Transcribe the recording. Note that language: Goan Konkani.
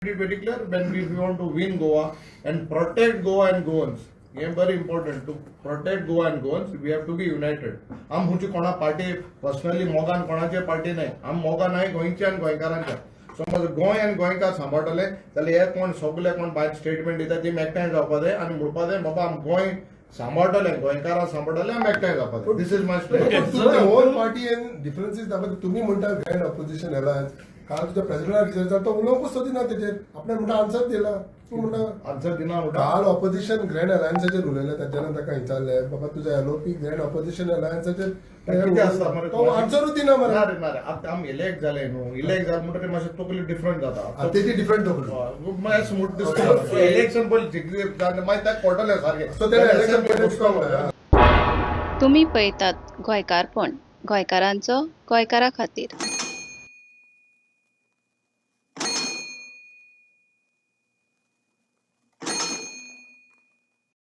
Be very clear, when we want to win Goa and protect Goa and Goans, हें very important to protect Goa and Goans, we have to be united. आम खंयची कोणा पार्टी पर्सनली मोगान कोणाचे पार्टी न्हय, आम मोगान हाय गोंयच्या आनी गोंयकारांच्या. समज गोंय आनी गोंयकार सांबाळटले जाल्यार हे कोण सगले कोण भायर स्टेटमेंट दिता ती एकठांय जावपा जाय आनी म्हणपा जाय, बाबा, आम गोंय सांबाळटले, गोंयकारां सांबाळटले, आमी एकठांय जावपा जाय. This is my statement. तुमच्या ओन पार्टी डिफरन्सीस दाखयता. तुम्ही म्हणटा ग्रँड ऑपोजिशन अलायन्स. काल तुझ्या प्रेसिडेंटाक विचारता, तो उलोवंकूच सोदिना तेजेर. आपणे म्हणटा आन्सर दिला, तूं म्हणटा आन्सर दिना म्हणटा. काल ऑपोजिशन ग्रँड अलायन्साचेर उलयले. ताच्यान ताका विचारलें, बाबा, तुझा एलओपी ग्रँड ऑपोजिशन अलायन्साचेर कितें आसता मरे? तो आन्सरूच दिना मरे. ना रे, ना रे, आतां आमी इलेक्ट जाले न्हू, इलेक्ट जाले म्हणटकीर मातशें तकली डिफरंट जाता. तेजी डिफरंट तकली. मागीर स्मूथ दिसता. इलेक्शन पयलीं जिखले, मागीर ताका कळटलें सारकें. सो तेणें इलेक्शन पयलीं तुमी पळयतात गोंयकारपण, गोंयकारांचो गोंयकारा खातीर.